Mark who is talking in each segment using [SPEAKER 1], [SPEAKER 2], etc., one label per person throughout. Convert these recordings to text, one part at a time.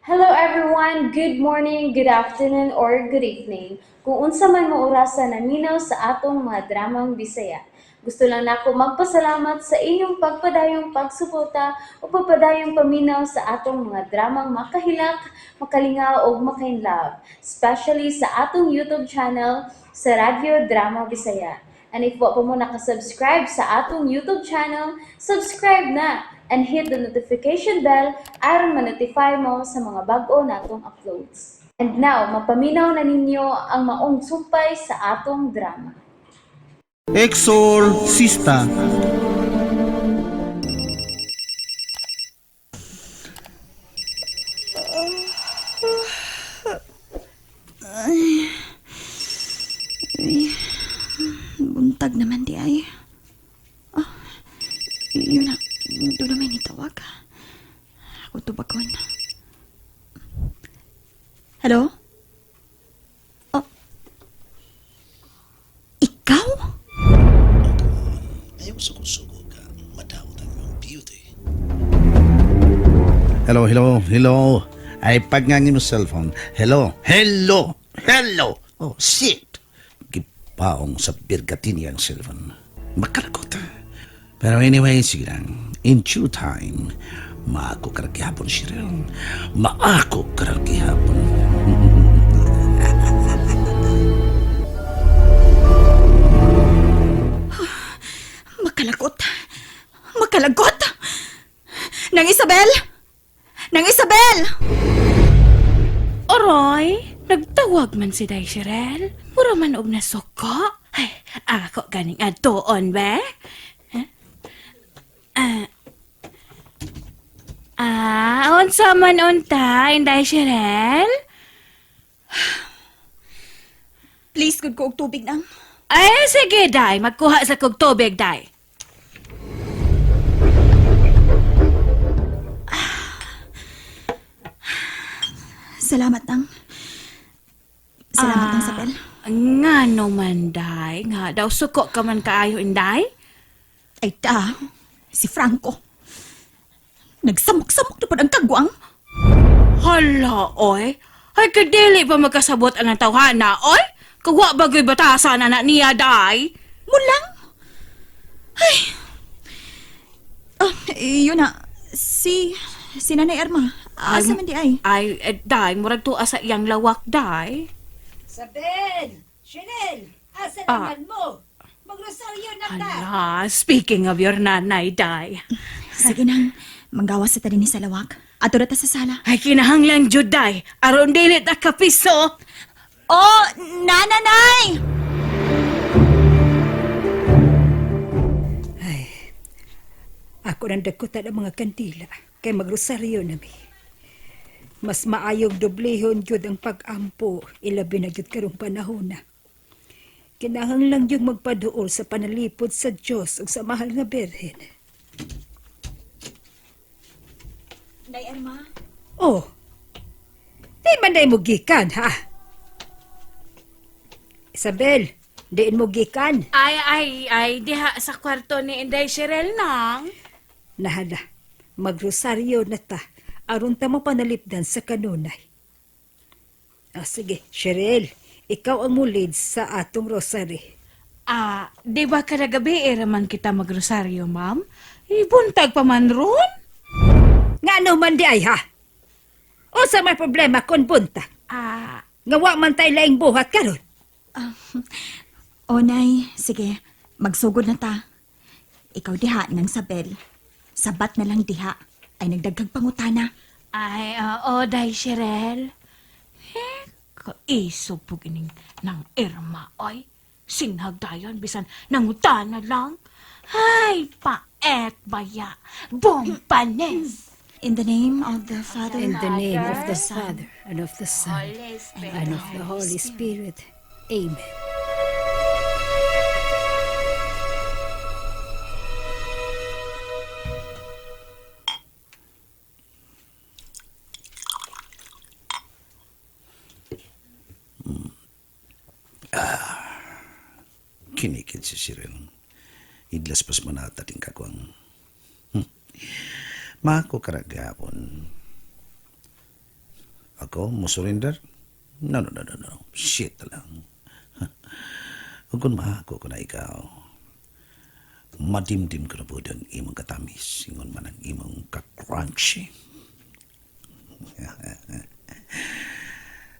[SPEAKER 1] Hello everyone! Good morning, good afternoon, or good evening. Kung unsa man mo orasa naminaw sa atong mga dramang Bisaya. Gusto lang nako magpasalamat sa inyong pagpadayong pagsuporta o pagpadayong paminaw sa atong mga dramang makahilak, makalingaw ug makainlove, especially sa atong YouTube channel sa Radyo Drama Bisaya. And if wa pa mo nakasubscribe sa atong YouTube channel, subscribe na and hit the notification bell aron ma-notify mo sa mga bag-o natong uploads. And now, mapaminaw na ninyo ang maong sumpay sa atong drama.
[SPEAKER 2] Exorcista.
[SPEAKER 3] Ay, buntag naman di ay. Ah, yun na. Doon na may nitawag. Ako tubakon. Hello? Oh. Ikaw?
[SPEAKER 4] Ayaw suko-suko ka. Madawat ang iyong beauty.
[SPEAKER 2] Hello, hello, hello. Ay pagngangin mo cellphone. Hello, hello, hello. Oh, shit. Gipaong sa birgatini ang cellphone. Makalagot. Pero anyway, sige lang. In due time, maako karagihapon, Cheryl. Maako karagihapon.
[SPEAKER 3] Makalagot. Makalagot! Nang Isabel! Nang Isabel!
[SPEAKER 5] Oroy, nagtawag man si Day Shirel. Mura man og nasuko. Ay, ako ganing adtoon be. Huh? Ah. Ah, unsa man unta, Inday Shirel?
[SPEAKER 3] Please, good ko og tubig nang.
[SPEAKER 5] Ay, sige, Day. Magkuha sa kog tubig, Day.
[SPEAKER 3] Salamat nang. Salamat nang Isabel.
[SPEAKER 5] Nga no man, Day. Nga daw, suko ka man kaayo, Inday.
[SPEAKER 3] Ay ta, si Franco. Nagsamok-samok na po ang kagwang.
[SPEAKER 5] Hala, oy. Ay, kadili pa magkasabot ang tawhana, oy. Kawa bagoy batasan na niya, Day.
[SPEAKER 3] Mulang. Ay. Ah, yun na. Si Nanay Erma. Asa man di ay?
[SPEAKER 5] Ay, eh, Day, murag tuwa sa iyang lawak, Day.
[SPEAKER 6] Sabel! Chanel! Asa
[SPEAKER 5] Ah.
[SPEAKER 6] naman mo? Magrosaryo na ta!
[SPEAKER 5] Hala, speaking of your nanay, Day.
[SPEAKER 3] Sige nang, manggawas sa tanin sa lawak. Ato na ta sa sala.
[SPEAKER 5] Ay, kinahanglan jud, Day. Aron dili ta kapiso.
[SPEAKER 3] Oh, nananay!
[SPEAKER 6] Ay, ako nang dagkutan ang mga kandila kay magrosaryo na mi. Mas maayog doblehon gyud ang pag-ampo, ilabi na gyud karong panahon na. Kinahanglan gyud magpaduol sa panalipod sa Dios ug sa mahal nga Birhen.
[SPEAKER 3] Nay Erma?
[SPEAKER 6] Oh, di man day mo gikan, ha? Isabel, diin mo gikan.
[SPEAKER 5] Ay, ay, ay, diha sa kwarto ni Inday Shirel nang.
[SPEAKER 6] Nahala, magrosaryo na ta, aron ta mapanalipdan sa kanunay. Ah, sige, Cheryl, ikaw ang mulid sa atong rosary.
[SPEAKER 5] Ah, di ba kada gabi era man kita magrosaryo, ma'am? Ibuntag pa man ron.
[SPEAKER 6] Nga ano man di ay ha? Unsa may problema kon buntag?
[SPEAKER 5] Ah,
[SPEAKER 6] Nga wa man tay laing buhat karon.
[SPEAKER 3] Oh, Nay, sige. Magsugod na ta. Ikaw diha ng Sabel. Sabat na lang diha. Ay nagdagkag pangutana.
[SPEAKER 5] Ay, oo, Day Shirel. Eh, kaisog po gining ng Irma, oy. Singhag dayon, bisan nangutana lang. Ay, paet baya. Bumpanes.
[SPEAKER 3] In the name of the Father,
[SPEAKER 6] In the name of the
[SPEAKER 3] Son,
[SPEAKER 6] Father, and of the Son, and of the Holy Spirit. Amen.
[SPEAKER 2] Kinikid si Cheryl. Idlas pas manata din kagwang. Maako karagapon. Ako, mo surrender? No, no, no, no, no. Shit lang. Ug kung mahako ko na ikaw, madimdim ko na po ang imong katamis, ingon man ang imong ka-crunchy.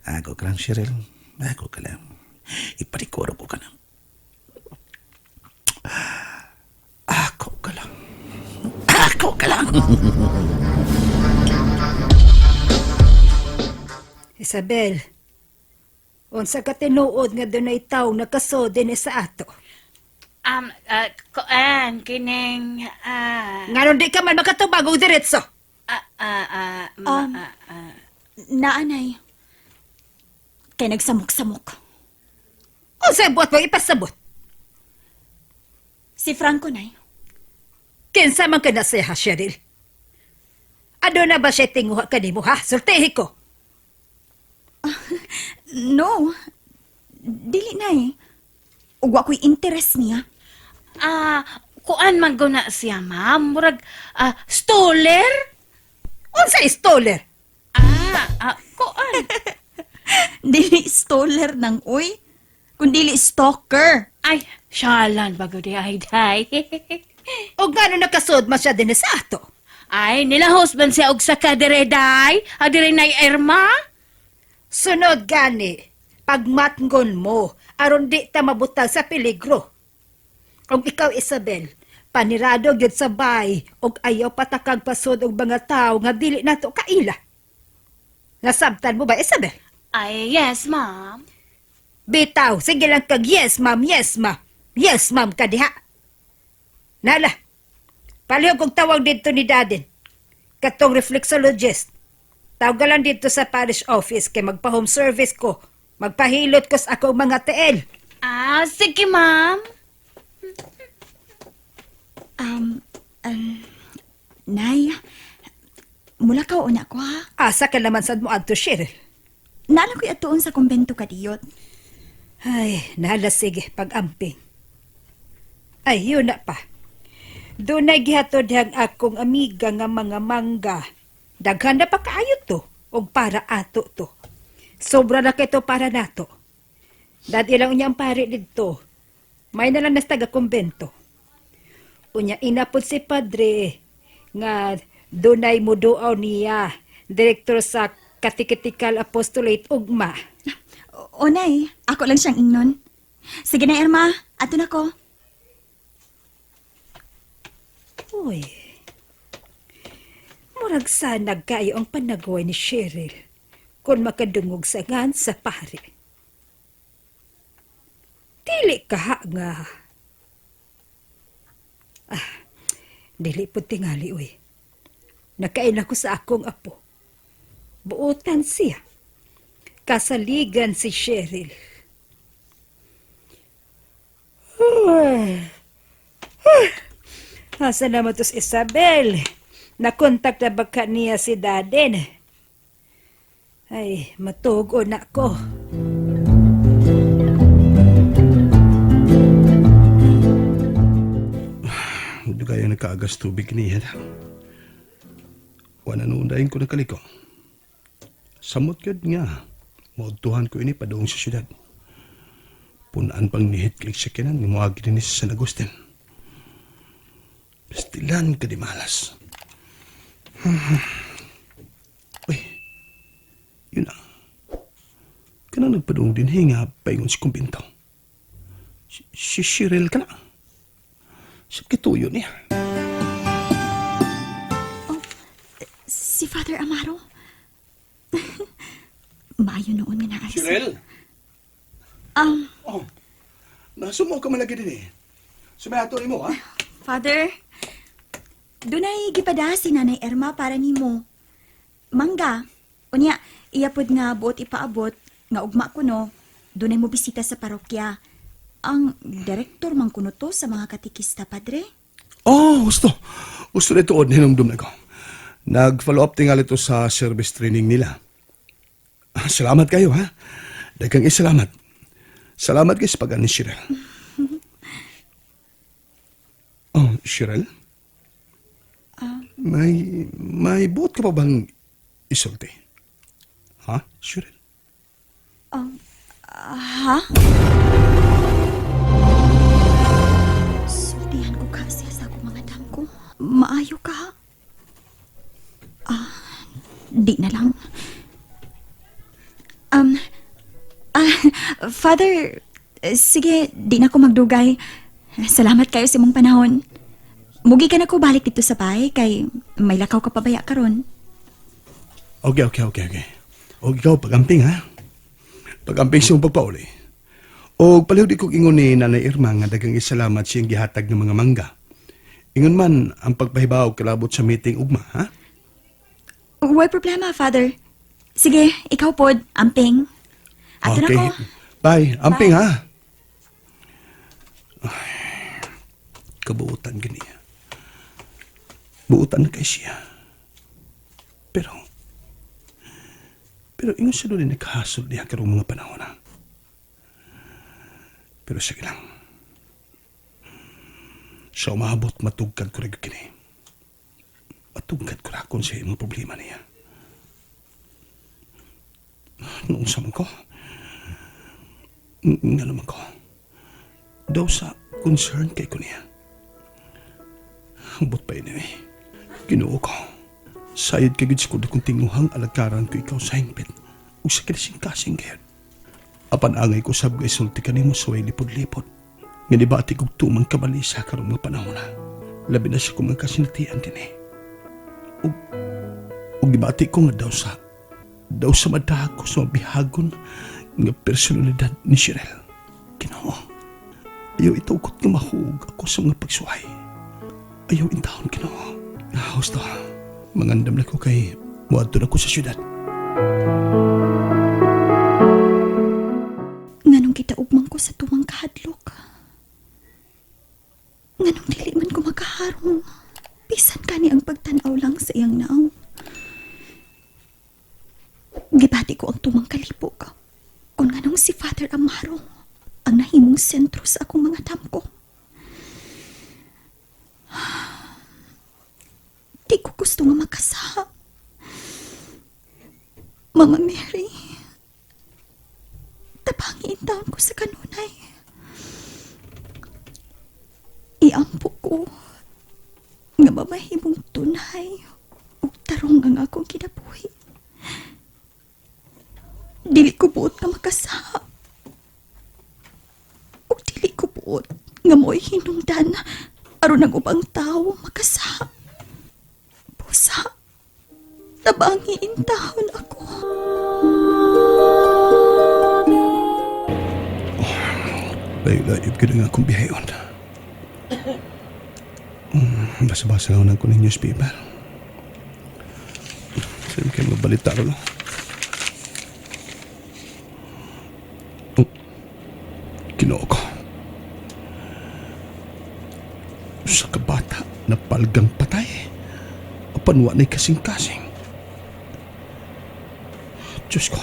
[SPEAKER 2] Ako ka lang, Cheryl. Ako ka lang. Ipalikoro ko ka na. Ako ka lang. Ako ka lang.
[SPEAKER 6] Isabel, unsa ka tinuod nga dunay tawo nakasod dinhi sa ato?
[SPEAKER 5] Kuan, kining, ah,
[SPEAKER 6] Nganong di ka man makatubag og diretso?
[SPEAKER 5] ah, ah, ah, ma, ah, ah.
[SPEAKER 3] Naanay. Kay nagsamok-samok.
[SPEAKER 6] Unsay buot mo ipasabot?
[SPEAKER 3] Si Franco, Nay.
[SPEAKER 6] Kinsa man ka na siya, ha, Cheryl? Ano na ba siya tinguha kanimo, ha? Sultihi ko.
[SPEAKER 3] No. Dili, Nay. Ug wa ko'y interest niya.
[SPEAKER 5] Ah, kuan man guna siya, ma'am. Murag, ah, stoler?
[SPEAKER 6] Unsay stoler?
[SPEAKER 5] Ah, ah, kuan.
[SPEAKER 3] Dili stoler nang uy. Kundili stalker.
[SPEAKER 5] Ay, syalan bago di ay day.
[SPEAKER 6] O ngano nakasod man siya dinhi sa ato?
[SPEAKER 5] Ay, nilahos man siya og saka dire day. Adire nay Irma.
[SPEAKER 6] Sunod gani, pagmatngon mo, aron di ta mabutang sa peligro. Og ikaw, Isabel, panirado gyud sa bay, og ayaw patakag pasod og mga tawo nga dili nato kaila. Nasabtan mo ba, Isabel?
[SPEAKER 5] Ay, yes, ma'am.
[SPEAKER 6] Bitaw, sige lang kag yes, ma'am, yes, ma'am. Yes, ma'am, kadiha. Nala, palihog kong tawag dito ni Dadin. Katong reflexologist. Tawag lang dito sa parish office kay magpa-home service ko. Magpahilot ko sa akong mga tiil.
[SPEAKER 5] Ah, sige, ma'am.
[SPEAKER 3] Um, um, Nay, mula ka una ko ha.
[SPEAKER 6] Asa ka naman sad mo adto, Cheryl.
[SPEAKER 3] Naalam ko'y atuon sa kumbento kadiyot.
[SPEAKER 6] Ay, nala sige, pag-amping. Ay, yun na pa. Doon na gihatod ang akong amiga nga mga mangga. Daghan na pa kaayo to, og para ato to. Sobra na kito para nato. Dad ilang unya ang pare didto. May na lang nas taga kumbento. Unya inapod si padre nga dunay muduaw niya, direktor sa Catechetical Apostolate Ugma.
[SPEAKER 3] O, Nay, ako lang siyang ingnon. Sige na, Irma. Ato na ko.
[SPEAKER 6] Uy. Murag sanag kayo ang panagway ni Cheryl kung makadungog sa ngan sa pare. Dili ka ha nga. Ah, dili po tingali, uy. Nakaila ko sa akong apo. Buotan siya. Kasaligan si Cheryl. Uy. Asa naman to si Isabel? Nakontak na ba ka niya si Daden? Ay, matugo na ko.
[SPEAKER 7] Hindi kayo nagkaagas tubig niya. Wala noon dahin ko nakaliko. Samot yun nga. Maudtuhan ko ini padoong sa syudad. Punaan pang nihit klik sa kinan nga moagi din sa San Agustin. Pastilan ka di malas. Uy, yun na. Kanang nagpadoong din hinga paingon si kumbinto. Si Cheryl ka na. Sa kituyo niya.
[SPEAKER 3] Si Father Amaro. Maayo noon nga naa siya.
[SPEAKER 7] Cheryl! Oh, nasumo ka man lagi din eh. Sumayato ni mo, ha?
[SPEAKER 3] Father, dunay gipada si Nanay Irma para nimo. Mangga. Unya, iya pod nga buot ipaabot nga ugma kuno, dunay mo bisita sa parokya. Ang direktor man kuno to sa mga katikista, padre.
[SPEAKER 7] Oh, gusto. Gusto na ito, hinumdum na ko. Nag-follow up tingali ito sa service training nila. Ah, salamat kayo, ha? Daghang isalamat. Salamat kayo sa pag ni Cheryl. Oh, Cheryl? May buot ka pa bang isulti? Ha, Cheryl?
[SPEAKER 3] Ha? Sultihan ko ka siya sa akong mga damko. Maayo ka. Ah, di na lang. Um, ah, Father, sige, di na ko magdugay. Salamat kayo sa imong panahon. Mugi ka na ko balik dito sa bahay kay may lakaw ka pabaya karon.
[SPEAKER 7] Okay. O ikaw, pagamping ha? Pagamping siyang pagpauli. O palihod di kong ingon ni Nanay Irma nga daghang isalamat siyang gihatag ng mga mangga. Ingon man ang pagpahibaw kalabot sa meeting ugma, ha?
[SPEAKER 3] Way problema, Father. Sige, ikaw pod, amping. Ato na ko.
[SPEAKER 7] Bye. Amping ha. Ay, kabuutan gani. Buutan na kay siya. Pero ingon siya doon nagkahasol diha karong mga panahon ha. Pero sige lang. Sa umabot, matugkad ko rin kini. Matugkad ko rin sa imong problema niya. Noong sa man ko, nga naman ko, daw sa concern kay ko niya. Ambot pa yun eh. Ginoo ko. Sayod kay gud sa kung tinguhang alagaran ko ikaw sa hingpit. Ug sa kasing-kasing gayud. Apan angay ko sab gay sulti kanimo sa way lipod-lipod. Nga nibati kog tumang kabalisa karong mga panahon na. Labi na siya kung mga kasinatian din eh. Ug gibati ko nga daw sa madahag ko sa mabihagon nga personalidad ni Cheryl. Ginoo, ayaw itukot nga mahuog ako sa mga pagsuway. Ayaw intahon, Ginoo. Husto, mangandam na ko kay muadto na ko sa syudad.
[SPEAKER 3] Nganong kita ugmang ko sa tumang kahadlok. Nganong dili man ko makaharong. Bisan kani ang pagtan-aw lang sa iyang naaw. Gibati ko ang tumang kalipok. Kung nganong si Father Amaro ang nahimong sentro sa akong mga damko. Di ko gusto nga makasaha. Mama Mary, tabangi taon ko sa kanunay. Iampo ko nga mamahimong tunay ug tarong ang akong kinabuhi. Dili ko buot nga makasaha. Ug dili ko buot nga mo'y hinungdan aron ang ubang tawo makasaha. Busa, tabangi intahon ako.
[SPEAKER 7] Layo-layo ka na nga akong bihayon. Basa-basa lang ako ng newspaper. Saan kayo mabalita ro, no? Oh, Ginoo ko. Sa kabata na palgang patay. Apan wa na'y kasing-kasing. Diyos ko.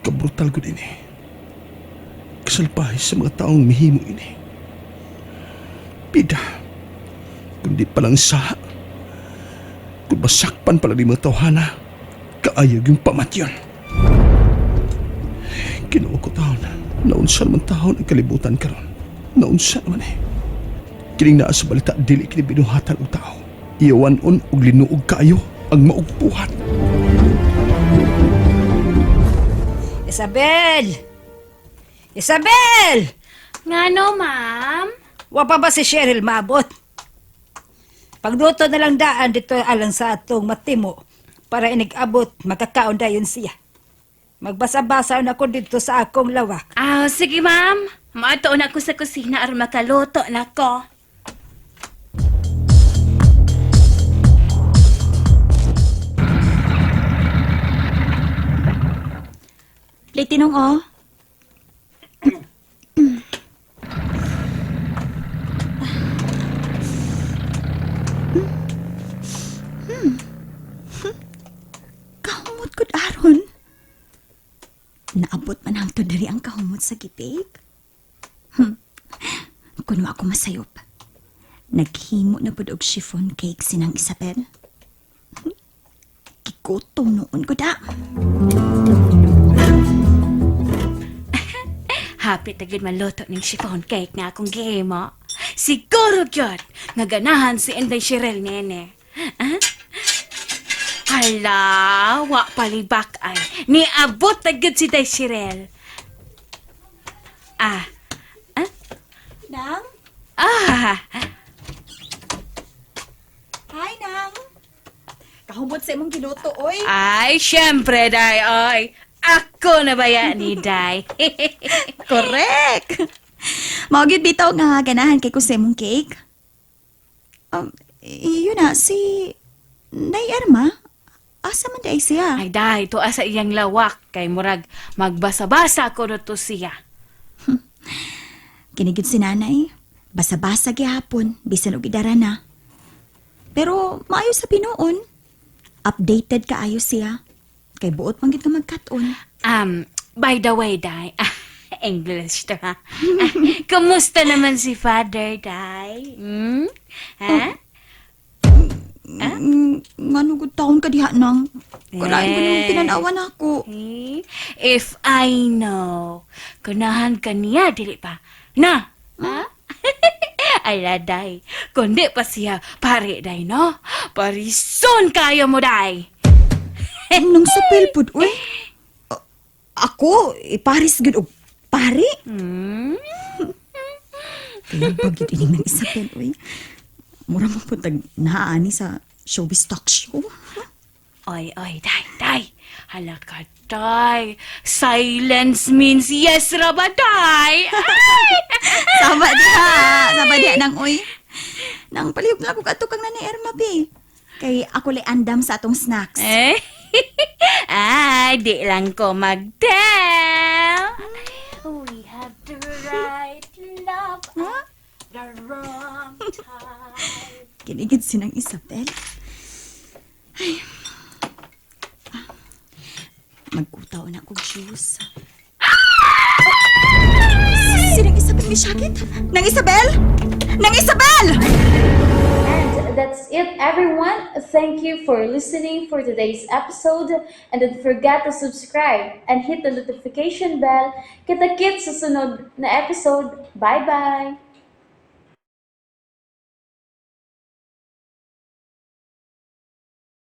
[SPEAKER 7] Kabrutal ko din eh. Kasalpahe sa mga taong mihimo ini. Bida, kundi palang saha. Kung masakpan pala ni mga tawhana, kaayag yung pamatyon. Kinuha ko taon, naunsa naman taon ang kalibutan karon. Naunsa naman eh. Kining naa sa balita, dili kini binuhatan og tao. Iyawanon og linuog kaayo ang maugpuhan.
[SPEAKER 6] Isabel! Isabel!
[SPEAKER 5] Ngano, ma'am?
[SPEAKER 6] Wa pa ba si Cheryl maabot? Pagluto na lang daan dito alang sa atong matimo para inig-abot makakaon dayon siya. Magbasa-basa na ako dito sa akong lawak.
[SPEAKER 5] Ah, sige, ma'am. Maadto na ako sa kusina aron makaluto na ko.
[SPEAKER 3] Litinong oh. Kahumot kod aron. Naabot man hangtod diri ang kahumot sa gipig. Kuno ako masayop. Naghimo na pud og chiffon cake sinang Isabel. Gutom noon ko da.
[SPEAKER 5] Hapit na gyud maluto ning chiffon cake nga akong gihimo. Siguro gyud nga ganahan si Inday Cheryl nene. Ah? Hala, wa palibak ay. Niabot na gyud si Day Cheryl. Ah,
[SPEAKER 3] Nang?
[SPEAKER 5] ah,
[SPEAKER 3] Hi, Nang. Kahumot sa imong giluto, oy.
[SPEAKER 5] Ay, syempre, Day, oy. Ako na ba yan ni Day?
[SPEAKER 3] Correct. Mao gyud bitaw nga ganahan kay ko sa imong cake. Yun na si Nay Erma. Asa man di ay siya?
[SPEAKER 5] Ay, Day, tuwa sa iyang lawak. Kay murag, magbasa-basa ko na to siya.
[SPEAKER 3] Kinigid si nanay. Basa-basa gihapon, bisan og idara na. Pero maayo sa pinuon. Updated kaayo siya. Kay buot man gid nga magkat-on.
[SPEAKER 5] By the way, Day, English to, ha? Ah, kumusta naman si Father, Day? Hmm? Ha?
[SPEAKER 3] Ngano gud taon ka diha nang? Kalain ko nimong
[SPEAKER 5] Eh.
[SPEAKER 3] tinanawan ako.
[SPEAKER 5] Eh, if I know, kunahan ka niya, dili pa. Na! Ha? Ay, Day. Kundi pa siya, pare, Day, no? Parison kayo mo, Day!
[SPEAKER 3] Nang sapil pud uy. Ako, iparis gud og pari. Kaya pag ining ng Isabel, uy. Mura mo po tag naani sa showbiz talk show.
[SPEAKER 5] Oy, oy, Day, Day. Hala ka, Day. Silence means yes, ra ba, Day? Ay!
[SPEAKER 3] Sama diha, sama diha nang uy. Nang palihog na ako kadto kang Nanay Erma be. Kay ako lay andam sa atong snacks.
[SPEAKER 5] Eh? Ay, di lang ko mag-tell. We have the right love at the wrong time.
[SPEAKER 3] Kinigid sinang Isabel. Ay. Ah. Magkutaw na akong shoes. Sinang Isabel, may sakit? Nang Isabel? Nang Isabel!
[SPEAKER 1] And that's it, everyone. Thank you for listening for today's episode. And don't forget to subscribe and hit the notification bell. Kita-kits sa sunod na episode. Bye-bye!